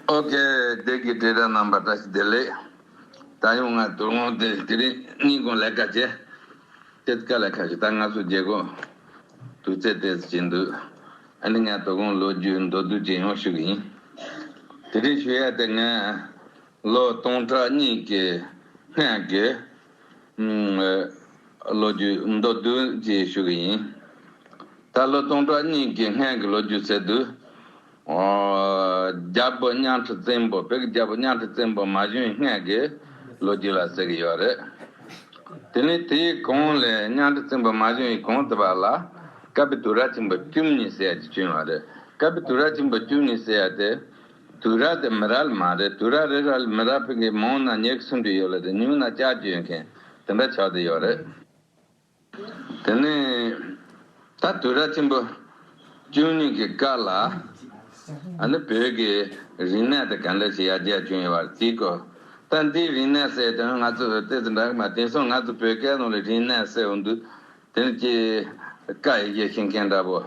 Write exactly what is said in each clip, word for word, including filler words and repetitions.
ཨོ་ཁེ། དེ་གི་བཀྲིས་ར་རྣམ་པ་བཀྲ་ཤིས་བདེ་ལེགས། ད་ཡོང་ང་དོ་དགོང་དེ་དེ་རིང་ཉིན་གུང་ལས་ཀ་བྱས། དེ་དཀའ་ལས་ཁག་ཞིག་ད་ང་ཚོ་རྒྱལ་གོ་དུས་ཚོད་དེ་ཟིན་འདུག་ཨ་ནི་ང་དོ་དགོང་ལོ་རྒྱུས་མདོར་བསྡུས་ཅིག་ཡང་ཞུ་གི་ཡིན། དེ་རིང་ཞུ་ཡ་དེ་ང་ལོ་སྟོང་ཕྲག་གཉིས་ཀྱི་སྔོན་གྱི་ཨུམ། ལོ་རྒྱུས་མདོར་བསྡུས་ཅིག་ཞུ་གི་ཡིན། ད་ལོ་སྟོང་ཕྲག་གཉིས་ཀྱི་སྔོན་གྱི་ལོ་རྒྱུས་ཟེར་དུས། ཨོ། རྒྱལ་པོ་གཉའ་ཁྲི་བཙན་པོ་བོད་ཀྱི་རྒྱལ་པོ་གཉའ་ཁྲི་བཙན་པོ་མ་བྱོན་སྔོན་གྱི་ལོ་རྒྱུས་ལ་ཟེར་གྱི་ཡོད་རེད། དེ་ནས་དེའི་གོང་ལས་གཉའ་ཁྲི་བཙན་པོ་མ་བྱོན་ཡི་གོང་དུ་བ་ལ་ཀ་པི་དུ་ར་ཆེན་པོ་བཅུ་གཉིས་ཟེར་ཡ་ཅིག་བྱོན་ཡོད་རེད། ཀ་པི་དུ་ར་ཆེན་པོ་བཅུ་གཉིས་ཟེར་ཡ་དེ། དུ་ར་དེ་མི་ར་ལ་མ་རེད། དུ་ར་རེ་ར་ལ་མི་ར་ཕུ་གི་མང་ན་ཉེར་སུམ་ཅུ་ཡོད་ལ་དེ་ཉུང་ན་ལྕགས་ཀྱུ་ཡོད་མཁན་དེ་འདྲ་ཆགས་བསྡད་ཡོད་རེད། དེ་ནས་ད་དུ་ར་ཆེན་པོ་བཅུ་གཉིས་ཀྱི་སྐབས་ལ་ཨ་ནི་བོད་ཀྱི་རིག་གནས་དེ་ག་འདྲ་ཞིག་ཡར་རྒྱས་བྱུང་ཡོད་པ་རྩིས་གོ། ད་འདིའི་རིག་གནས་ཟེར་དེ་ང་ཚོ་ཏོག་ཙམ་འདྲ་གི་མ། དེང་སང་ང་ཚོ་བོད་སྐད་ནང་ལ་རིག་གནས་ཟེར་འོང་དུས། དེ་ནས་ཀྱི་ཀ་ཡི་གེ་ཤེས་མཁན་འདྲ་པོ།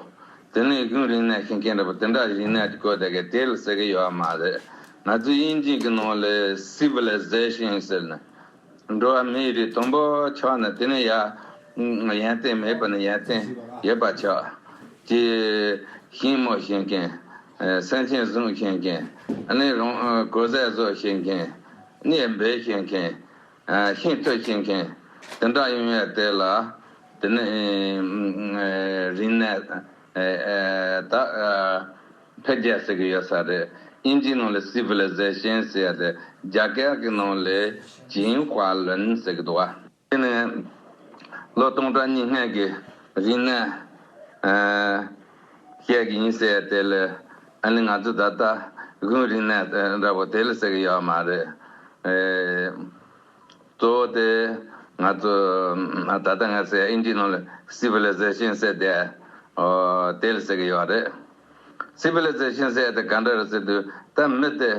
དེ་ནས་གཞུང་རིག་གནས་ཤེས་མཁན་འདྲ་པོ་དེ་འདྲ་རིག་གནས་ཀྱི་སྐོར་དེ་གའི་དེ་ལ་ཟེར་གི་ཡོད་མ་རེད། ང་ཚོ་དབྱིན་ཇི་གི་ནང་ལ་སི་ཝི་ལི་ཟེ་ཤན་ཟེར་ནས། འགྲོ་བ་མིའི་རིགས་དང་པོ་ཆགས་ནས་དེ་ནས་ཡར་ཡོན་ཏན་མེད་པ་ནས་ཡོན་ཏན་ཡོད་པ་ཆགས། ཀྱི་ཞིང་རྨོ་ཤེས་མཁན། སེམས་ཅན་བཟུང་ཤེས་མཁན། ཨ་ནི་རང་གོས་ཟས་བཟོ་ཤེས་མཁན། གནས་འབེབས་ཤེས་མཁན། ཤིང་གཏོད་ཤེས་མཁན། དེ་འདྲ་ཡོང་ཡ་དེ་ལ་དེ་ནི་རིག་གནས་ད་འཕེལ་རྒྱས་ཟེར་གི་ཡོད་ས་རེད། དབྱིན་ཇིའི་ནང་ལ་སི་ཝི་ལི་ཟེ་ཤན་ཟེར་ཡ་དེ་རྒྱ་སྐད་ཀྱི་ནང་ལ་进化论ཟེར་གི་འདུག་བ། དེ་ནི་ལོ་སྟོང་ཕྲག་གཉིས་སྔོན་གྱི་རིག་གནས་བཤད་གི་ཡིན་ཟེར་ཡ་དེ་ལ་ཨ་ནི་ང་ཚོ་ད་ལྟ་གཞུང་རིག་གནས་འདྲ་པོ་དེ་ལ་ཟེར་གི་ཡོད་མ་རེད། གཙོ་བོ་དེ་ང་ཚོ་ད་ལྟ་ང་ཟེར་ཨིན་ཇིའི་ནང་ལ་སི་ཝི་ལི་ཟེ་ཤན་ཟེར་དེ་དེ་ལ་ཟེར་གི་ཡོད་རེད། སི་ཝི་ལི་ཟེ་ཤན་ཟེར་དེ་ག་འདྲ་རེད་ཟེར་དུས་ད་མི་དེ་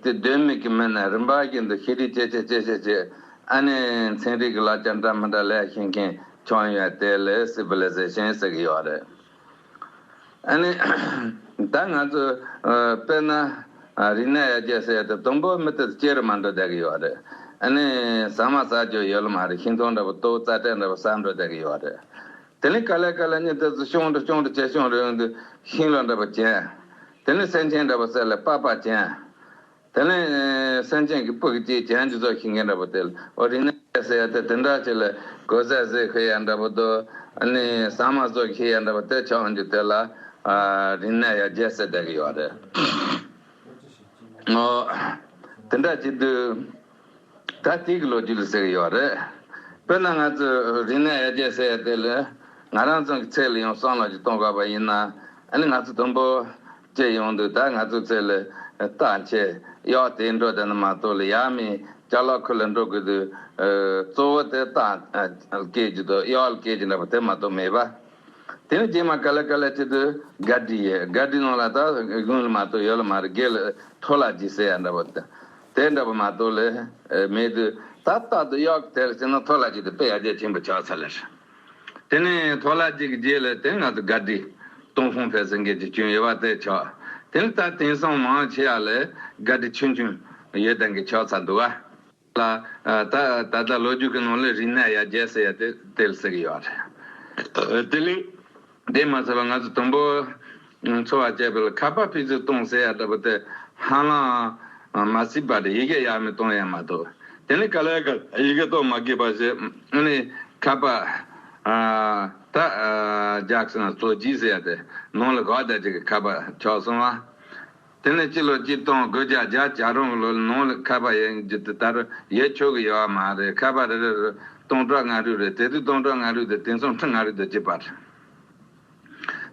དེ་གདོད་མའི་གི་མི་ནས་རིམ་པ་བཞིན་དུ་ཤེས་རིག་ཆེ་ཆེ་ཆེ་ཆེ་ཆེ་ཨ་ནི་ཚན་རིག་གི་ལག་ཆ་འདྲ་མི་འདྲ་ལས་ཤེས་མཁན་བྱུང་ཡོད་དེ་ལ་སི་ཝི་ལི་ཟེ་ཤན་ཟེར་གི་ཡོད་རེད། ཨ་ནི་ད་ང་ཚོ་དཔེར་ན་རིག་གནས་ཡར་རྒྱས་ཟེར་ཡ་དེ་དང་པོ་མི་དེ་སྐྱེ་རུ་མ་འགྲོ་བསྡད་ཀྱི་ཡོད་རེད། ཨ་ནི་ཟ་མ་ཟ་རྒྱུ་ཡོད་ལ་མ་རེད། ཤིང་ཏོག་འདྲ་པོ་ལྟོ་རྩྭ་སྤྲད་འདྲ་པོ་ཟ་འགྲོ་བསྡད་ཀྱི་ཡོད་རེད། དེ་ནས་ག་ལེ་ག་ལེ་ཉིན་དེ་ཚོ་ཤོང་འགྲོ་ཤོང་འགྲོ་བྱས་ཤོང་འགྲོ་ཡོང་དུས་ཤིང་ལོ་འདྲ་པོ་གྱོན། དེ་ནས་སེམས་ཅན་འདྲ་པོ་ཟེར་ལ་པགས་པ་གྱོན། དེ་ནས་སེམས་ཅན་གྱི་སྤུ་གི་ཅིག་གྱོན་རྒྱུ་ཚོ་ཤེས་མཁན་འདྲ་པོ་དེ་ལ་ཨོ་རིག་གནས་ཟེར་ཡ་དེ་དེ་འདྲ་ཅིག་ལ་གོས་ཟས་ཟས་ཤེས་ཡ་འདྲ་པོ་དང་ཨ་ནི་ཟ་མ་བཟོ་ཤེས་ཡ་འདྲ་པོ་དེ་ཆགས་འོང་རྒྱུ་དེ་ལ་རིག་གནས་ཡར་རྒྱས་ཟེར་བསྡད་ཀྱི་ཡོད་རེད། ཨོ། དེ་འདྲ་བྱེད་དུས། ད་དེ་གི་ལོ་རྒྱུས་ལ་ཟེར་གི་ཡོད་རེད། དཔེར་ན་ང་ཚོས་རིག་གནས་ཡར་རྒྱས་ཟེར་ཡ་དེ་ལ་ང་རང་ཚོ་གི་ཚེ་ལ་ཡང་བསམ་བློ་ཞིག་གཏོང་དགོས་པ་ཡིན་ན་ཨ་ནི་ང་ཚོ་དང་པོ་སྐྱེ་ཡོང་དུས་ད་ང་ཚོ་ཚེ་ལ་རྟ་ཆས་གཡོག་དེ་འགྲོ་བསྡད་ན་མ་གཏོགས་ལ་ཡ་མི་ཅ་ལག་ཁུལ་ལ་འགྲོ་དགོས་དུས་གཙོ་བོ་དེ་རྟ་སྐྱེལ་རྒྱུ་དང་གཡོག་ལ་སྐྱེལ་རྒྱུ་འདྲ་པོ་དེ་མ་གཏོགས་མེད་པ། དེ་ནས་རྗེས་མ་ག་ལེ་ག་ལེ་བྱེད་དུས་ག་ཌི་ཡོད། ག་ཌི་ནང་ལ་ད་གཞུང་ལ་མ་གཏོགས་ཡོད་ལ་མ་རེད། སྒེར་ལ་ཐོ་ལ་ཇི་ཟེར་ཡ་འདྲ་པོ་དེ་འདྲ་པོ་མ་གཏོགས་ལས་མེད་དུས་ད་རྟ་དང་གཡོག་དེ་ལ་བྱས་ན་ཐོ་ལ་ཇི་དེ་དཔེ་ཡར་རྒྱས་ཆེན་པོ་ཆགས་ཚར་ལེ་རེད། དེ་ནས་ཐོ་ལ་ཇི་གི་རྗེས་ལ་དེ་ང་ཚོ་ག་ཌི་ཏུང་ཧྥུང་ཧྥེ་ཟེར་མཁན་ཅིག་བྱུང་ཡོད་པ་དེ་ཆགས། དེ་ནས་ད་དེང་སང་མང་ཆེ་བ་ལ་ག་ཌི་ཆུང་ཆུང་ཡོད་དང་གི་ཆགས་ཚར་འདུག་བ། ལ། ད་ད་ལྟ་ལོ་རྒྱུས་ཀྱི་ནང་ལ་རིག་གནས་ཡར་རྒྱས་ཟེར་ཡ་དེ་དེ་ལ་ཟེར་གི་ཡོད་རེད། དེ་ལས་དེ་མ་ཟད་པ་ང་ཚོ་དང་པོ་འཚོ་བ་སྐྱེལ་བའི་ཁ་པར་ཕར་ཚུར་གཏོང་ཟེར་ཡ་འདྲ་པོ་དེ་ཧ་ལམ་མ་སྲིད་པ་རེད། ཡི་གེ་ཡར་མི་གཏོང་ཡ་མ་གཏོགས། དེ་ནས་ག་ལེ་ག་ཡི་གེ་གཏོང་མ་དགོས་པ་ཞིག་ཨ་ནི་ཁ་པར་ད་རྒྱག་སོང་ན་ཚོ་ཇི་ཟེར་ཡ་དེ་ནང་ལ་ག་བ་བསྡད་ཅིག་གི་ཁ་པར་ཆགས་སོང་བ། དེ་ནས་སྤྱི་ལོ་གཅིག་སྟོང་དགུ་བརྒྱ་བརྒྱད་ཅུ་གྱ་གྲངས་ལོ་ནང་ལ་ཁ་པར་ཡོད་རྒྱུ་དེ་ད་རུང་ཡོད་ཆོག་གི་ཡོད་མ་རེད། ཁ་པར་རེ་རེ་རེ་སྟོང་ཕྲག་ལྔ་དྲུག་རེད། དེ་དུས་སྟོང་ཕྲག་ལྔ་དྲུག་དེ་དེང་སང་ཁྲི་ལྔ་དྲུག་དང་གཅིག་པ་རེད།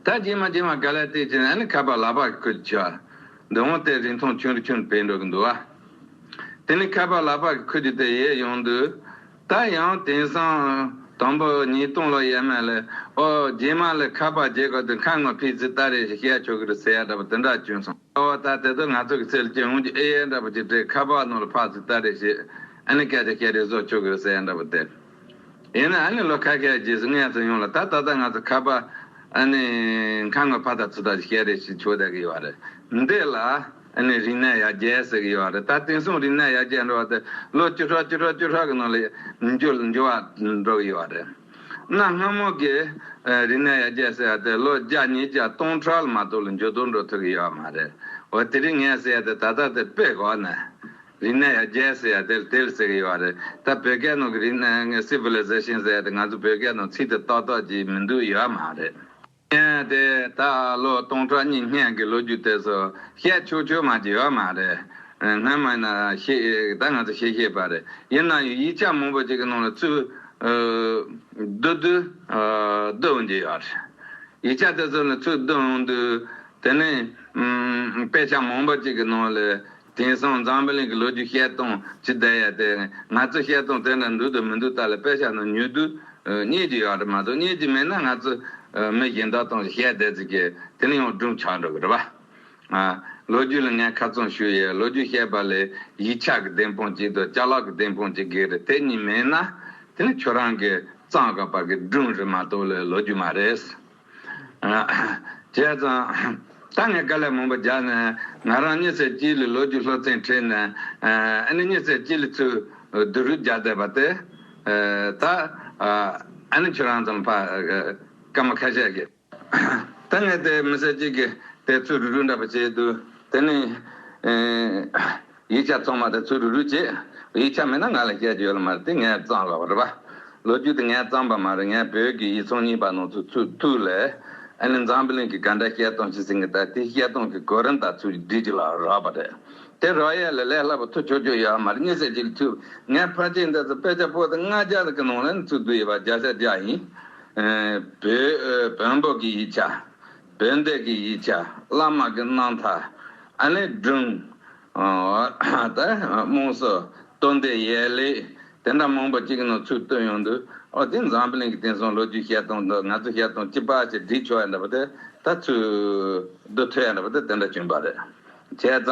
ད་རྗེས་མ་རྗེས་མ་ག་ལེ་བལྟས་བྱས་ན་ཨ་ནི་ཁ་པར་ལག་པ་གི་ཁུར་གྱི་ཆགས། འདི་འོང་དེ་རིན་ཐང་ཆུང་རུ་ཆུང་རུ་འཕེལ་འགྲོ་གི་འདུག་བ། དེ་ནི་ཁ་པར་ལག་པ་གི་ཁུར་གྱི་དེ་ཡོད་ཡོང་དུས། ད་ཡང་དེང་སང་དང་པོ་ཉིས་སྟོང་ལོ་ཡས་མས་ལ་ཨོ་རྗེས་མ་ལ་ཁ་པར་རྒྱག་དགོས་དུས་ཁ་ངོ་ཕར་ཚུར་ལྟ་རེས་ཤིག་བཤད་ཆོག་གི་རེད་ཟེར་ཡ་འདྲ་པོ་དེ་འདྲ་བྱུང་སོང་། ཨོ་ད་དེ་ཚོ་ང་ཚོ་གི་ཚེ་ལ་སྐྱེ་འོང་གི་ཨེ་ཡས་འདྲ་པོ་ཅིག་རེད། ཁ་པར་ནང་ལ་ཕར་ཚུར་ལྟ་རེས་ཤིག་ཨ་ནི་སྐད་ཆ་བཤད་རེས་བཟོ་ཆོག་གི་རེད་ཟེར་ཡ་འདྲ་པོ་དེ། ཡིན་ན་ཨ་ནི་ལོ་ཁ་ཤས་རྗེས་སུ་ངས་ཚོ་ཡོང་ལ་ད་ད་ལྟ་ང་ཚོ་ཁ་པར་ཨ་ནི་ཁ་ངོ་ཕར་ལྟ་ཚུར་ལྟ་ཞིག་བཤད་རེས་ཤིག་ཆོག་བསྡད་གི་ཡོད་རེད། འདི་ལ། ཨ་ནི་རིག་གནས་ཡར་རྒྱས་ཟེར་གྱི་ཡོད་རེད། ད་དེང་སང་རིག་གནས་ཡར་རྒྱས་འགྲོ་བ་དེ་ལོ་བཅུ་ཕྲག་བཅུ་ཕྲག་བཅུ་ཕྲག་གི་ནང་ལ་འགྱུར་འགྱུར་བ་འགྲོ་གི་ཡོད་རེད། གནའ་སྔ་མོ་གི་ཨ་རིག་གནས་ཡར་རྒྱས་ཟེར་ཡ་དེ་ལོ་བརྒྱ་ཉིས་བརྒྱ་སྟོང་ཕྲག་ལ་མ་གཏོགས་ལ་འགྱུར་ལྡོག་འགྲོ་ཐུབ་ཀྱི་ཡོད་མ་རེད། འོ་དེ་རིང་ངས་ཟེར་ཡ་དེ་ད་ལྟ་དེ་དཔེ་གོ་ནས་རིག་གནས་ཡར་རྒྱས་ཟེར་ཡ་དེ་དེ་ལ་ཟེར་གྱི་ཡོད་རེད། ད་བོད་སྐད་ནང་གི་རིག་གནས་སི་ཝི་ལི་ཟེ་ཤན་ཟེར་ཡ་དེ་ང་ཚོ་བོད་སྐད་ནང་ཚིག་དེ་ཏག་ཏག་ཅིག་མི་འདུག་ཡོད་མ་རེད། ངས་དེ་ད་ལོ་སྟོང་ཕྲག་གཉིས་སྔོན་གྱི་ལོ་རྒྱུས་དེ་ཚོ་བཤད་ཆོག་ཆོག་མ་ཅིག་ཡོད་མ་རེད། སྔོན་མ་ཡིན་ན་ཤེས་ད་ང་ཚོ་ཤེས་ཤེས་པ་རེད། ཡིན་ན་ཡང་ཡིག་ཆ་མང་པོ་ཅིག་གི་ནང་ལ་ཚུར་བསྡུ་བསྡུ་བསྡུ་འོང་གི་ཡོད་རེད། ཡིག་ཆ་དེ་ཚོ་ལ་ཚུར་བསྡུ་འོང་དུས་དེ་ནས་དཔེ་ཆ་མང་པོ་ཅིག་གི་ནང་ལ་དེང་སང་འཛམ་བུ་གླིང་གི་ལོ་རྒྱུས་བཤད་སྟངས་ཅི་བསྡད་ཡ་དེ་ང་ཚོ་བཤད་སྟངས་དེ་འདྲ་འདུག་དང་མི་འདུག་ད་ལ་དཔེ་ཆ་ནང་ཉོས་དུས། རྙེད་ཀྱི་ཡོད་རེད་མ་གཏོགས་རྙེད་ཀྱི་མེད་ན་ང་ཚོ་མི་གཞན་དག་དང་བཤད་བསྡད་ཙི་གེ་དེ་ནི་ཡང་སྒྲུང་ཆགས་འགྲོ་གི་རེད་པ། ལོ་རྒྱུས་ལ་ངས་ཁ་རྩང་ཞུ་ཡས་ལོ་རྒྱུས་བཤད་པ་ལས་ཡིག་ཆ་གི་བདེན་དཔང་གཅིག་དང་ཅ་ལག་གི་བདེན་དཔང་གཅིག་གི་རེད། དེ་གཉིས་མེད་ན་དེ་ནི་ཁྱོད་རང་གི་རྩོམ་དགོས་པ་གི་སྒྲུང་རེད་མ་གཏོགས་ལས་ལོ་རྒྱུས་མ་རེད། བྱས་ཙང་ད་ངས་དཀའ་ལས་མང་པོ་རྒྱག་ནས་ང་རང་གཉིས་ཚེ་གཅིག་ལ་ལོ་རྒྱུས་སློབ་ཚན་ཁྲིད་ནས་ཨ་ནི་གཉིས་ཚེ་གཅིག་ལ་ཚུར་བསྡུ་རུབ་རྒྱག་བསྡད་པ་དེ་ད་ཨ་ནི་ཁྱོད་རང་ཚོ་ཕ་སྐར་མ་ཁ་ཤས་ཀྱི་ད་ངས་དེ་མི་ཚེ་གཅིག་གི་དེ་ཚུར་རུབ་རུབ་འདྲ་པོ་བྱས་འདུག་དེ་ནི། ཡིག་ཆ་ཚང་མ་དེ་ཚུར་རུབ་རུབ་བྱས། ཡིག་ཆ་མེད་ན་ང་ལ་བཤད་རྒྱུ་ཡོད་ལ་མ་རེད། དེ་ངས་བརྩམས་པ་རེད་པ། ལོ་རྒྱུས་དེ་ངས་བརྩམས་པ་མ་རེད། ངས་བོད་ཀྱི་ཡིག་ཚང་གཉིས་པ་ནང་ཚུར་ཚུར་བཏུས་ལས། ཨ་ནི་འཛམ་བུ་གླིང་གི་ག་འདྲ་བཤད་སྟངས་ཤིག་ཟིན་གི་ད་དེ་བཤད་སྟངས་ཀྱི་གོ་རིམ་དང་ཚུར་སྒྲིག་གི་ལ་རག་པ་རེད། དེ་རག་ཡས་ལ་ལས་སླ་པོ་ཐུག་ཆོག་ཆོག་ཡོད་མ་རེད། གཉིས་ཟེར་གྱི་ལ་ཐུག་ངས་ཕལ་ཆེར་འདི་ཚོ་དཔེ་ཆ་པོ་ཏི་ལྔ་བརྒྱ་ཟིག་གི་ནང་ལ་ནི་ཚུར་བསྡུས་ཡོད་པ་བརྒྱ་ཆ་བརྒྱ་ཡིན། བོད་བོན་པོ་གི་ཡིག་ཆ། བོན་སྡེ་གི་ཡིག་ཆ། བླ་མ་གི་རྣམ་ཐར། ཨ་ནི་སྒྲུང་། ད་དམངས་སྲོལ། སྟོན་སྡེ་ཡན་ལེགས། དེ་འདྲ་མང་པོ་གཅིག་གི་ནང་ཚུར་བཏོན་ཡོང་དུས་ཨོ་དེ་འཛམ་བུ་གླིང་གི་དེང་སང་ལོ་རྒྱུས་བཤད་སྟངས་འདི་ང་ཚོ་བཤད་སྟངས་གཅིག་པ་ཅིག་སྒྲིག་ཆོག་ཡ་འདྲ་པོ་དེ་ད་ཚུར་བསྡུ་ཐུབ་ཡ་འདྲ་པོ་དེ་དེ་འདྲ་བྱུང་པ་རེད། བྱས་ཙང་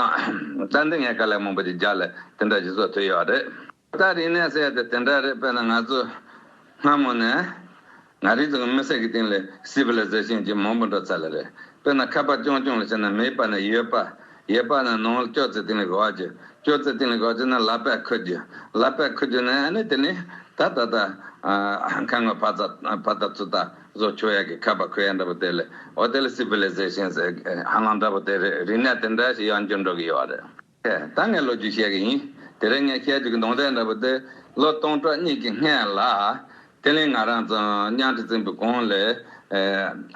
ད་འདི་ངས་དཀའ་ལས་མང་པོ་ཅིག་རྒྱག་ལས་དེ་འདྲ་ཞིག་བཟོ་ཐུབ་ཡོད་རེད། ད་རིག་གནས་ཟེར་ཡ་དེ་དེ་འདྲ་རེད། དཔེར་ན་ང་ཚོ་སྔ་མོ་ནས་ང་རང་ཚོ་གི་མི་ཚེ་གི་སྟེང་ལ་སི་ཝི་ལི་ཟེ་ཤན་གྱི་མང་པོ་འགྲོ་ཚར་ལེ་རེད། དཔེར་ན་ཁ་པར་རྐྱང་རྐྱང་ལ་བྱས་ན་མེད་པ་ནས་ཡོད་པ། ཡོད་པ་ནས་ནང་ལ་ཅོག་ཙེ་སྟེང་ལ་འགོ་བ་རྒྱུ། ཅོག་ཙེ་སྟེང་ལ་འགོ་བ་རྒྱུ་ན་ལག་པས་ཁུར་རྒྱུ། ལག་པས་ཁུར་རྒྱུ་ནས་ཨ་ནི་དེ་ནས་ད་ད་ད་ཁ་ངོ་ཕ་ཚ་ཕ་ད་ཚུ་ད་བཟོ་ཆོག་ཡ་གི་ཁ་པར་ཁུར་ཡ་འདྲ་པོ་དེ་ལས་འོ་དེ་ལ་སི་ཝི་ལི་ཟེ་ཤན་ཟེར་ཧ་ལམ་འདྲ་པོ་དེ་རེད། རིག་གནས་དེ་འདྲ་ཞིག་ཡར་འགྱུར་འགྲོ་གི་ཡོད་རེད། ད་ངས་ལོ་རྒྱུས་བཤད་གི་ཡིན། དེ་རིང་ངས་བཤད་རྒྱུ་གི་མདོ་དོན་འདྲ་པོ་དེ་ལོ་སྟོང་ཕྲག་གཉིས་ཀྱི་སྔོན་ལ། དེ་ལས་ང་རང་ཚོ་གཉའ་ཁྲི་བཙན་པོའི་གོང་ལ་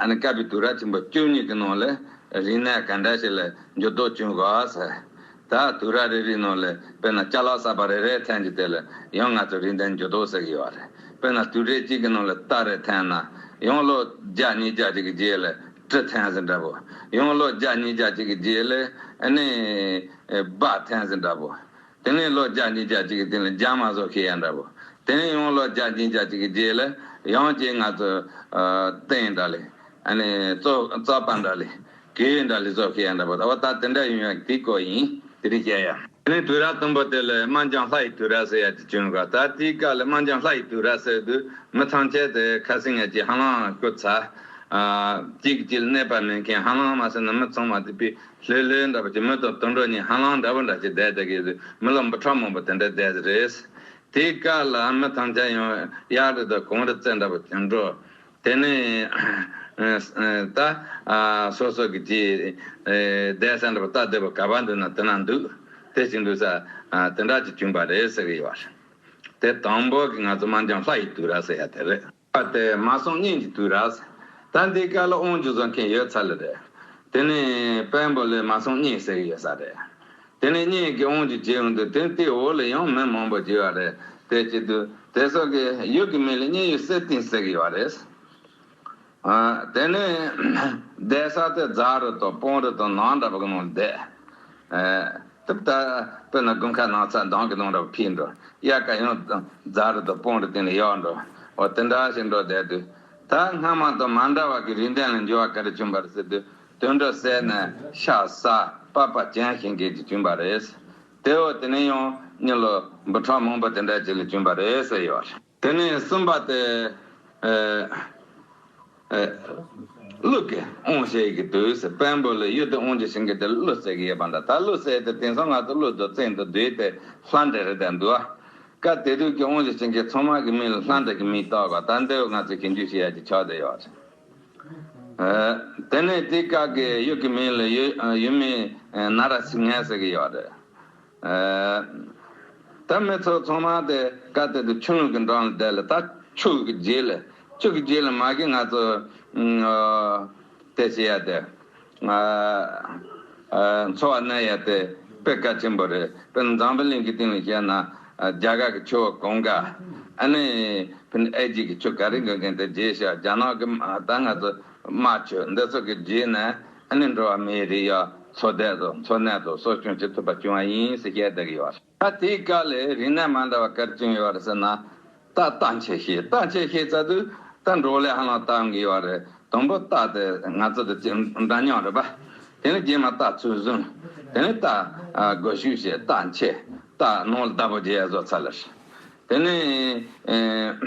ཨ་ནི་བཀའ་པའི་དུས་རབས་ཆེན་པོ་བཅུ་གཉིས་ཀྱི་ནང་ལ་རིག་གནས་ག་འདྲ་ཞིག་ལ་འགྱུར་ལྡོག་བྱུང་གོ་ཟེར། ད་དུས་རབས་རེ་རེའི་ནང་ལ་དཔེར་ན་ཅ་ལག་གསར་པ་རེ་རེ་ཐོན་རྒྱུ་དེ་ལ་ཡང་ང་ཚོ་རིག་གནས་འགྱུར་ལྡོག་ཟེར་གི་ཡོད་རེད། དཔེར་ན་དུས་རབས་གཅིག་གི་ནང་ལ་རྟ་རེ་ཐོན་ན་ཡང་ལོ་བརྒྱ་ཉིས་བརྒྱ་ཅིག་གི་རྗེས་ལ་གྲི་ཐོན་ཟིན་འདྲ་པོ། ཡང་ལོ་བརྒྱ་ཉིས་བརྒྱ་ཅིག་གི་རྗེས་ལ་ཨ་ནི་སྦ་ཐོན་ཟིན་འདྲ་པོ། དེ་ནས་ལོ་བརྒྱ་ཉིས་བརྒྱ་གཅིག་གི་སྟེང་ལ་རྒྱ་མ་བཟོ་མཁན་ཡང་འདྲ་པོ། དེ་ནས་ཡང་ལོ་བརྒྱ་ཉིས་བརྒྱ་གཅིག་གི་རྗེས་ལ་ཡང་ཅིག་ང་ཚོ་ཨ་རྟེན་འདྲ་ལས་ཨ་ནི་རྩོ་རྩོད་པ་འདྲ་ལས་གོས་འདྲ་ལས་བཟོ་མཁན་ཡང་འདྲ་པོ། ད་བ་ད་དེ་འདྲ་ཡིན་ཡང་དེའི་སྐོར་ཡིན། དེ་རིང་བཤད་ཡ། དེ་ནས་དུས་རབས་དང་པོ་དེ་ལ་སྨན་ལྗང་ལྷ་ཡི་དུས་རབས་ཟེར་ཡ་ཅིག་བྱུང་ག་ད་དེའི་སྐབས་ལ་སྨན་ལྗང་ལྷ་ཡི་དུས་རབས་ཟེར་དུས་མི་ཐམས་ཅད་དེ་ཁ་སང་ངས་ཅིག་ཧ་ལམ་ཤོད་ཚར། ཨ་གཅིག་གཅིག་ལ་གནོད་པ་མེད་མཁན་ཧ་ལམ་མ་ཟེར་ན་མི་ཚང་མ་དེ་པི་ལྷོད་ལྷོད་འདྲ་པོ་ཅིག་མི་དང་དུད་འགྲོ་གཉིས་ཧ་ལམ་འདྲ་པོ་འདྲ་ཅིག་བསྡད་བསྡད་ཀྱི་རེད། མི་ལོ་འབུམ་ཕྲག་མང་པོ་དེ་འདྲ་བསྡད་རེད། དེའི་སྐབས་ལ་མི་ཐམས་ཅད་ཡང་གཡག་རེ་དང་གངས་རི་རྩེ་འདྲ་པོ་ཅིག་འགྲོ། དེ་ནས་ད་སོ་སོ་གི་ཅིག་བསྡད་ས་འདྲ་པོ་རྟ་བསྡད་པ་ག་པར་འདུག་ན་དེ་ན་འདུག་དེ་ཅིག་འདུག་ས་དེ་འདྲ་ཅིག་བྱུང་པ་རེད་ཟེར་གི་ཡོད་རེད། དེ་དང་པོ་གི་ང་ཚོ་སྨན་ལྗང་ལྷ་ཡི་དུས་རབས་ཟེར་ཡ་དེ་རེད། པ་དེ་མ་སངས་གཉིས་ཀྱི་དུས་རབས། ད་འདི་ག་ལ་དབང་ཆ་བཟོ་མཁན་ཡོད་ཚར་ལེ་རེད། དེ་ནས་དཔོན་པོ་ལ་མ་སངས་གཉིས་ཟེར་གྱི་ཡོད་ས་རེད། དེ་ནས་གཉིས་ཀྱི་དབང་ཆ་བྱེད་ཡོང་དུས་དེ་དེའི་འོག་ལ་ཡང་མི་མང་པོ་བྱེད་པ་རེད། དེ་བྱེད་དུས་དེ་སོགས་ཀྱི་ཡུལ་གྱི་མིང་ལ་མཉན་ཡོད་གསེར་སྟེང་ཟེར་གྱི་ཡོད་རེད། ཨ་དེ་ནས་བསྡད་ས་དེ་རྫ་རི་དང་སྤང་རི་དང་ནགས་འདྲ་པོ་གི་ནང་བསྡད། ཨ་དེ་ད་དཔེར་ན་དགུན་ཁ་ནང་ཚ་འདང་གི་ནང་འདྲ་པོ་ཕྱིན་འགྲོ། དབྱར་ཁ་ཡང་རྫ་རི་དང་སྤང་རི་སྟེང་ལ་ཡར་འགྲོ། འོ་དེ་འདྲ་ཞིག་འགྲོ་བསྡད་དུས་ད་སྔ་མ་དང་མ་འདྲ་བ་གི་རིག་གནས་ལ་འགྱུར་བ་ག་རེ་བྱུང་བ་རེད་ཟེར་དུས་དུད་འགྲོ་བསད་ནས་ཤ་ཟ་པགས་པ་གྱོན་ཤེས་མཁན་ཅིག་བྱུང་བ་རེད། དེ་འོ་དེ་ནས་ཡང་མི་ལོ་འབུམ་ཕྲག་མང་པོ་དེ་འདྲ་ཅིག་ལ་བྱུང་བ་རེད་ཟེར་ཡོད། དེ་ནས་གསུམ་པ་དེ། ཨེ། ཨེ། ཀླུ་གི་དབང་བྱེད་ཀྱི་དུས་སུ་བེམ་པོ་ལ་ཡུལ་དུ་དབང་བྱེད་བྱེད་མཁན་དེ་ཀླུ་ཟེར་གྱི་ཡོད་པ་འདྲ། ད་ཀླུ་ཟེར་དེ་དེང་སང་ང་ཚོ་ཀླུ་རྡོ་བཙན་དུ་བསྡུས་ཏེ་ལྷ་འདྲེ་རེད་དེ་འདུག་ཨ། སྐབས་དེ་དུས་ཀྱི་དབང་བྱེད་བྱེད་མཁན་ཚང་མ་གི་མིང་ལ་ལྷ་འདྲེ་གི་མིང་བཏགས་པ་ད་འདི་ང་ཚོས་ཞིབ་འཇུག་བྱེད་ཡ་གི་ཆགས་བསྡད་ཡོད་རེད། ཨ། དེ་ནས་དེའི་སྐབས་ཀྱི་ཡུལ་གྱི་མིང་ལ་ཡུལ་ཡུལ་མིང་ན་ར་སིང་ཧ་ཟེར་གྱི་ཡོད་རེད། ཨ། ད་མི་ཚོ་ཚང་མ་དེ་སྐབས་དེ་དུས་ཆུ་ཀླུང་གི་འགྲམ་ལ་བསྡད་ལ། ད་ཆུ་གི་རྗེས་ལ་ཆུ་གི་རྗེས་ལ་མ་གི་ང་ཚོ་ཨ། དེ་བྱེད་ཡ་དེ། ཨ། ཨ། འཚོ་བ་གནས་ཡ་དེ་དཔེ་གལ་ཆེན་པོ་རེད། དཔེར་ན་འཛམ་བུ་གླིང་གི་སྟེང་ལ་བཤད་ན། ཨ། རྒྱ་གར་གྱི་ཆུ་བོ་གངྒཱ། ཨ་ནི་དཔེར་ན་ཨེ་ཇི་གི་ཆུ་ག་རེ་འགོད་མཁན་དེ་རྗེས་བཞག་རྒྱ་ནག་གི་ཨ། ད་ང་ཚོ་རྨ་ཆུ་འདི་ཚོ་གི་རྗེས་ནས་ཨ་ནི་འགྲོ་བ་མིའི་རིགས་ཡ་འཚོ་བསྡད་དང་འཚོ་གནས་དང་གསོ་སྐྱོང་བྱེད་ཐུབ་པ་བྱུང་བ་ཡིན་ཟེར་བཤད་བསྡད་ཀྱི་ཡོད་རེད། ད་དེའི་སྐབས་ལ་རིག་གནས་མ་འདྲ་བ་ག་རེ་བྱུང་ཡོད་རེད་ཟེར་ན། རྟ་རྟ་འཁྱེར་ཤེས། རྟ་འཁྱེར་ཤེས་ཚར་དུས་ད་འགྲོ་ལས་ཧ་ལམ་བཏང་གི་ཡོད་རེད། དང་པོ་རྟ་དེ་ང་ཚོ་དང་འདྲ་མཉམ་རེད་པ། དེ་ནས་རྗེས་མ་རྟ་ཚུར་བཟུང་། དེ་ནས་རྟ་ཨ། སྒོ་ཕྱུགས་བྱས། རྟ་འཁྱེར། རྟ་ནང་ལ་བདག་པོ་བྱེད་ཡ་བཟོ་ཚར་ལ། དེ་ནས་ཨེ།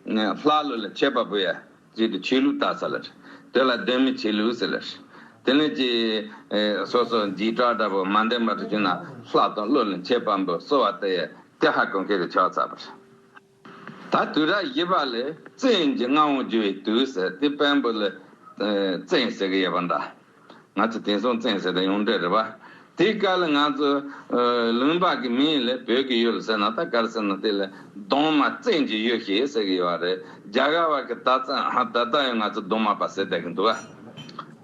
ལྷ་ཀླུ་ལ་མཆོད་པ་འབུལ་ཡ་བྱེད་དུས་ཆོས་ལུགས་བཏགས་ཚར་ལ། དེ་ལ་གདོད་མའི་ཆོས་ལུགས་ཟེར་ལ། དེ་ནས་ཀྱི་ཨེ། སོ་སོ་འཇིགས་སྐྲག་འདྲ་པོ་མ་འདོད་པ་དེ་བྱུང་ན་ལྷ་དང་ཀླུ་ལ་མཆོད་པ་འབུལ། གསོལ་བ་བཏབ་ཡ་དེ་ཧ་གོ་མཁན་དེ་ཆགས་ཚར་བ་རེད། ད་དུས་རབས་བཞི་པ་ལ་བཙན་གྱི་མངའ་དབང་བསྒྱུར་བའི་དུས་སུ་དེ་བེམ་པོ་ལ་ཨ། བཙན་ཟེར་གྱི་ཡོད་པ་འདྲ། ང་ཚོ་དེང་སང་བཙན་ཟེར་དེ་ཡོངས་གྲགས་རེད་པ། དེའི་སྐབས་ལ་ང་ཚོ་ཨ། ལུང་པ་གི་མིང་ལ་བོད་ཀྱི་ཡུལ་ཟེར་ན་ད་ག་རེ་ཟེར་ན། དེ་ལ་གདོང་དམར་བཙན་གྱི་ཡུལ་ཞེས་ཟེར་གྱི་ཡོད་རེད། རྒྱ་གར་བ་གི་ད་ཙང་ད་ལྟ་ཡང་ང་ཚོ་གདོང་དམར་པ་ཟེར་བསྡད་ཀྱི་འདུག་ག།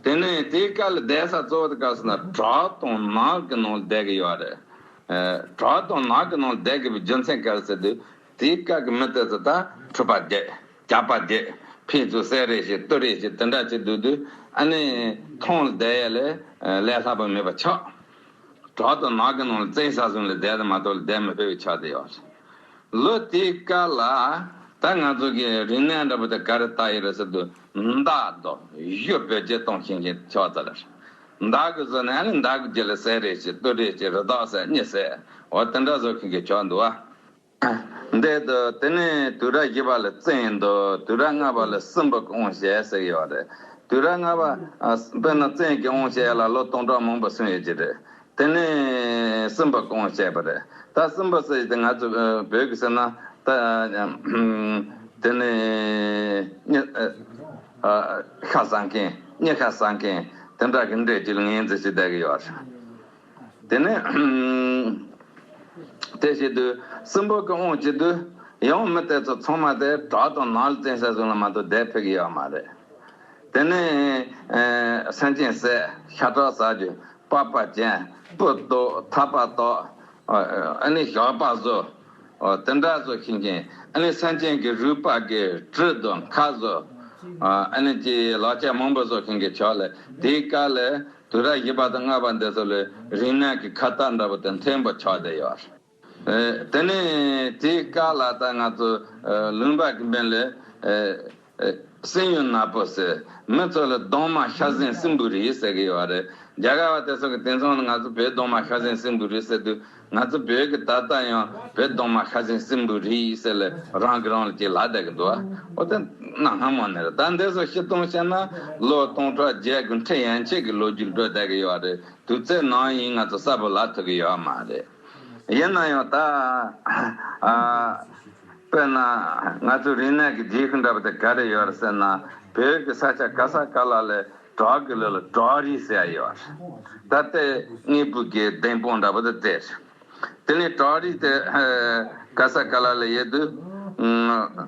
དེ་ནས་དེའི་སྐབས་ལ་བསྡད་ས་གཙོ་བོ་དེ་ག་རེ་ཟེར་ན་བྲག་དང་ནགས་ཀྱི་ནང་ལ་བསྡད་ཀྱི་ཡོད་རེད། ཨ། བྲག་དང་ནགས་ཀྱི་ནང་ལ་བསྡད་དགོས་པའི་རྒྱུ་མཚན་ག་རེ་ཟེར་དུས། དེའི་སྐབས་ཀྱི་མི་དེ་ཚོ་ད་འཁྲུག་པ་རྒྱག་ཇག་པ་རྒྱག་ཕན་ཚུན་བསད་རེས་བྱེད་གཏུབ་རེས་བྱེད་དེ་འདྲ་བྱེད་སྡོད་དུས་ཨ་ནི་ཐང་ལ་བསྡད་ཡ་ལས་ལས་སླ་པོ་མེད་པ་ཆགས། བྲག་དང་ནགས་ཀྱི་ནང་ལ་བཙན་ས་བཟུང་ལ་བསྡད་དེ་མ་གཏོགས་ལ་བསྡད་མི་ཕོད་པའི་ཆགས་བསྡད་ཡོད་རེད། ལོ་དེའི་སྐབས་ལ་ད་ང་ཚོ་གི་རིག་གནས་འདྲ་པོ་དེ་ག་རེ་བཏགས་ཡོད་རེད་ཟེར་དུས། མདའ་དང་གཞུ་བེད་སྤྱོད་གཏོང་ཤེས་མཁན་ཆགས་ཚར་ལ། མདའ་གི་བཟོ་ནས་ཨ་ནི་མདའ་གི་རྗེས་ལ་བསད་རེས་བྱེད་གཏུབ་རེས་བྱེད་རི་དྭགས་བསད་གཉན་བསད། འོ་དེ་འདྲ་བཟོ་མཁན་གྱི་ཆགས་འདུག་བ། འདི་དུ་དེ་ནས་དུས་རབས་བཞི་པ་ལ་བཙན་འདུག་དུས་རབས་ལྔ་པ་ལ་སྲིན་པོ་གི་དབང་བྱས་ཟེར་གྱི་ཡོད་རེད། དུས་རབས་ལྔ་པ་ཨ། དཔེར་ན་བཙན་གྱི་དབང་བྱས་ལ་ལོ་སྟོང་ཕྲག་མང་པོ་སོང་ཡོད་ཀྱི་རེད། དེ་ནས་སྲིན་པོ་གི་དབང་བྱས་པ་རེད། ད་སྲིན་པོ་ཟེར་ཡས་དེ་ང་ཚོ་ཨ། བོད་ཀྱི་ཟེར་ན་ད་ཨ། དེ་ནས་མྱི་ཨ། ཤ་ཟ་མཁན་མྱི་ཤ་ཟ་མཁན་དེ་འདྲ་གི་འདྲ་ཅིག་ལ་ངོས་འཛིན་བྱེད་བསྡད་ཀྱི་ཡོད་རེད། དེ་ནས་དེ་བྱེད་དུས་སྲིན་པོ་གི་དབང་བྱེད་དུས་ཡང་མི་དེ་ཚོ་ཚང་མ་དེ་བྲག་དང་ནགས་ལ་བཙན་ས་བཟུང་ལ་མ་གཏོགས་བསྡད་ཕོད་ཀྱི་ཡོད་མ་རེད། དེ་ནས་ཨ། སེམས་ཅན་བསད། ཤ་ཁྲག་ཟ་རྒྱུ། པགས་པ་བཅད། སྤུ་གཏོགས། ཐག་པ་བཏགས། ཨ་ནི་ཞགས་པ་བཟོ། དེ་འདྲ་བཟོ་ཤེས་མཁན། ཨ་ནི་སེམས་ཅན་གྱི་རུས་པ་གི་གྲི་དང་ཁ་བཟོ། ཨ་ནི་ཅི་ལག་ཆ་མང་པོ་བཟོ་མཁན་གྱི་ཆགས་ལ། དེའི་སྐབས་ལ་དུས་རབས་བཞི་པ་དང་ལྔ་པ་འདི་ཚོ་ལ་རིག་གནས་ཀྱི་ཁ་བཏགས་འདྲ་པོ་དེ་མཐོན་པོ་ཆགས་བསྡད་ཡོད། ཨེ། དེ་ནས་དེའི་སྐབས་ལ་ད་ང་ཚོ་ཨེ། ལུང་པ་གི་མིང་ལ་ཨེ། ཨེ། སྲིན་ཡུལ་ནག་པོ་ཟེར། མི་ཚོ་ལ་གདོང་དམར་ཤ་ཟན་སྲིན་པོའི་རིགས་ཟེར་གྱི་ཡོད་རེད། རྒྱ་གར་བ་དེ་ཚོ་གི་དེང་སང་ང་ཚོ་བོད་གདོང་དམར་ཤ་ཟན་སྲིན་པོའི་རིགས་ཟེར་དུས། ང་ཚོ་བོད་ཀྱི་ད་ལྟ་ཡང་བོད་གདོང་དམར་ཤ་ཟན་སྲིན་པོའི་རིགས་ཟེར་ལ་རང་གིས་རང་ལ་ཅིག་ལབ་བསྡད་ཀྱི་འདུག་བ། འོ་དེ་གནའ་སྔ་མོ་ནས་རེད། ད་འདི་ཚོ་ཤི་སྟོང་བཤད་ན་ལོ་སྟོང་ཕྲག་བརྒྱད་དགུ་ཁྲི་ཡན་ཆད་ཀྱི་ལོ་རྒྱུས་འགྲོ་བསྡད་ཀྱི་ཡོད་རེད། དུས་ཚོད་ནམ་ཡིན་ང་ཚོ་གསལ་པོ་ལབ་ཐུབ་ཀྱི་ཡོད་མ་རེད། ཡིན་ན་ཡང་ད་ཨ། དཔེར་ན་ང་ཚོའི་རིག་གནས་ཀྱི་རྗེས་ཤུལ་འདྲ་པོ་དེ་ག་རེ་ཡོད་རེད་ཟེར་ན། བོད་ཀྱི་ས་ཆ་ག་ས་ག་ལ་ལ་བྲག་གི་ལི་ལ་བྲག་རི་ཟེར་ཡ་ཡོད་རེད། ད་ལྟའི་དངོས་པོ་གི་བདེན་དཔང་འདྲ་པོ་དེ་དེ་རེད། དེ་ནས་བྲག་རི་དེ་ཨ། ག་ས་ག་ལ་ལ་ཡོད་དུས། ཨ།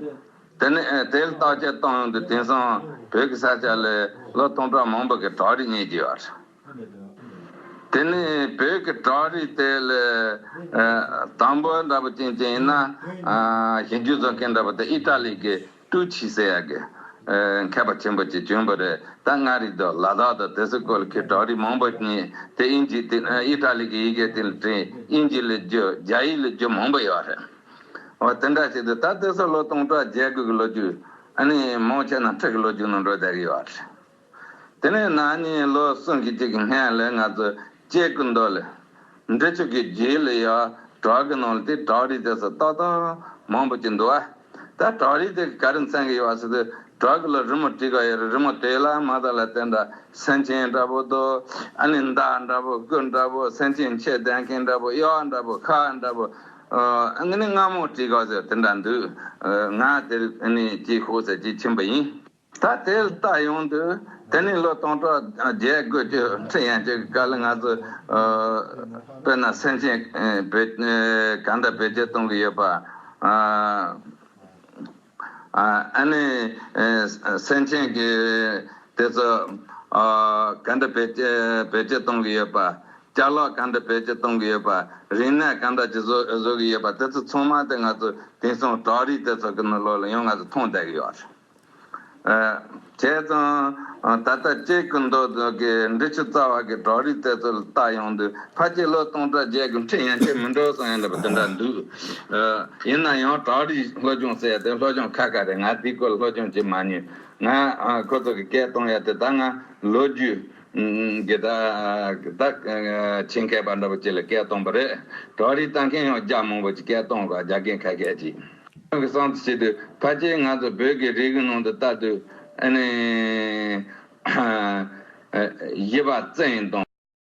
དེ་ནས་ཨ། དེ་ལ་བརྟག་དཔྱད་བཏང་ཡོང་དུས་དེང་སང་བོད་ཀྱི་ས་ཆ་ལ་ལོ་སྟོང་ཕྲག་མང་པོ་གི་བྲག་རི་རྙེད་ཀྱི་ཡོད་རེད། དེ་ནས་བོད་ཀྱི་བྲག་རི་དེ་ལ་ཨ། དང་པོ་འདྲ་པོ་ཅན་ཅན་ཡིན་ན་ཨ། ཞིབ་འཇུག་བཟོ་མཁན་འདྲ་པོ་དེ་ཨི་ཊ་ལི་གི་ཀྲུ་ཆི་ཟེར་ཡ་གི་ཨ། མཁས་པ་ཆེན་པོ་ཅིག་བྱོན་པ་རེད། ད་མངའ་རིས་དང་ལ་དྭགས་དང་དེ་ཚོའི་སྐོར་ལ་ཁོས་བྲག་རི་མང་པོ་རྙེད་དེ། ཨིན་ཇི་དེ་ཨ། ཨི་ཊ་ལི་གི་ཡི་གེ་དེ་ལ་བྲིས། ཨིན་ཇི་ལ་བསྒྱུར། རྒྱ་ཡིག་ལ་བསྒྱུར། མང་པོ་ཡོད་རེད། འོ་དེ་འདྲ་བྱས་དུས་ད་དེ་ཚོ་ལོ་སྟོང་ཕྲག་བརྒྱད་དགུ་གི་ལོ་རྒྱུས། ཨ་ནི་མང་ཆེ་ན་ཁྲི་གི་ལོ་རྒྱུས་ནང་འགྲོ་བསྡད་ཀྱི་ཡོད་རེད། དེ་ནས་ན་ནིང་ལོ་གསུམ་གྱི་གཅིག་གི་སྔོན་ལ་ང་ཚོ་སྐྱེ་རྒུ་མདོ་ལ་འབྲི་ཆུ་གི་རྗེས་ལ་ཡ་བྲག་གི་ནང་ལ་དེ་བྲག་རི་དེ་ཚོ་ཏག་ཏག་མང་པོ་ཅིག་འདུག་བ། ད་བྲག་རི་དེ་ག་རེ་མཚོན་གྱི་ཡོད་ཟེར་དུས། བྲག་གི་ལ་རི་མོ་བྲིས་ག་ཡོད་རེད། རི་མོ་དེ་ལ་མ་དག་ལ་དེ་འདྲ་སེམས་ཅན་འདྲ་པོ་དང་། ཨ་ནི་མདའ་འདྲ་པོ། སྐུ་འདྲ་པོ། སེམས་ཅན་ཆས་ལྡན་མཁན་འདྲ་པོ། གཡོག་འདྲ་པོ། ཁ་འདྲ་པོ། ཨ་ནི་རྔ་མོང་བྲིས་ག་ཟེར་དེ་འདྲ་འདུག་ཨ། ང་དེར་ཨ་ནི་ཅིག་ཤོག་ཟེར་ཅིག་ཕྱིན་པ་ཡིན། ད་དེ་ལ་བལྟ་ཡོང་དུས་དེ་ནི་ལོ་སྟོང་ཕྲག་བརྒྱད་དགུ་བཅུ་ཁྲི་ཡན་ཆད་ཀྱི་སྐབས་ལ་ང་ཚོ་ཨ་དཔེར་ན་སེམས་ཅན་ཨ་བེད་ཨ་ག་འདྲ་བེད་སྤྱོད་གཏོང་གི་ཡོད་པ། ཨ་ཨ་ཨ་ནི་ཨ་སེམས་ཅན་གྱི་དེ་ཚོ་ཨ་ག་འདྲ་བེད་སྤྱོད་བེད་སྤྱོད་གཏོང་གི་ཡོད་པ། ཅ་ལག་ག་འདྲ་བེད་སྤྱོད་གཏོང་གི་ཡོད་པ། རིག་གནས་ག་འདྲ་ཅིག་བཟོ་བཟོ་གི་ཡོད་པ། དེ་ཚོ་ཚང་མ་དེ་ང་ཚོ་དེང་སང་བྲག་རིས་དེ་ཚོ་གི་ནང་ལོགས་ལ་ཡང་ང་ཚོ་མཐོང་བསྡད་ཀྱི་ཡོད་རེད། ཨ། བྱས་ཙང་ད་ལྟ་ཅིག་གི་མདོ་གི་འབྲི་ཆུ་རྩ་བ་གི་བྲག་རིས་དེ་ཚོ་ལ་བལྟ་ཡོང་དུས་ཕལ་ཆེར་ལོ་སྟོང་ཕྲག་བརྒྱད་དགུ་ཁྲི་ཡན་ཆད་མི་འགྲོ་བསམ་ཡ་འདྲ་པོ་དེ་འདྲ་འདུག་ཨ། ཡིན་ན་ཡང་བྲག་རིས་སློབ་སྦྱོང་ཟེར་ཡ་དེ་སློབ་སྦྱོང་ཁ་ཁ་རེད། ང་དེའི་སྐོར་སློབ་སྦྱོང་ཅིག་མ་མྱོང་། ང་ཨ་ཁོ་ཚོ་གི་སྐད་གཏོང་ཡ་དེ་ད་ང་ལོ་རྒྱུས་གི་ད་ད་ཆེད་མཁས་པ་འདྲ་པོ་ཅིག་ལ་སྐད་གཏོང་པ་རེད། བྲག་རིས་ལྟ་མཁན་ཡང་རྒྱ་མང་པོ་ཅིག་སྐད་གཏོང་ག་རྒྱ་སྐད་ཁ་སྐད་ཅིག་གི་བསམ་ཚུལ་བྱེད་དུས་ཕལ་ཆེར་ང་ཚོ་བོད་ཀྱི་རིགས་ཀྱི་ནང་དུ་ལྟ་དུས་ཨ་ནི་ཨ་ཨ་ཡིབ་པ་བཙན་དང་།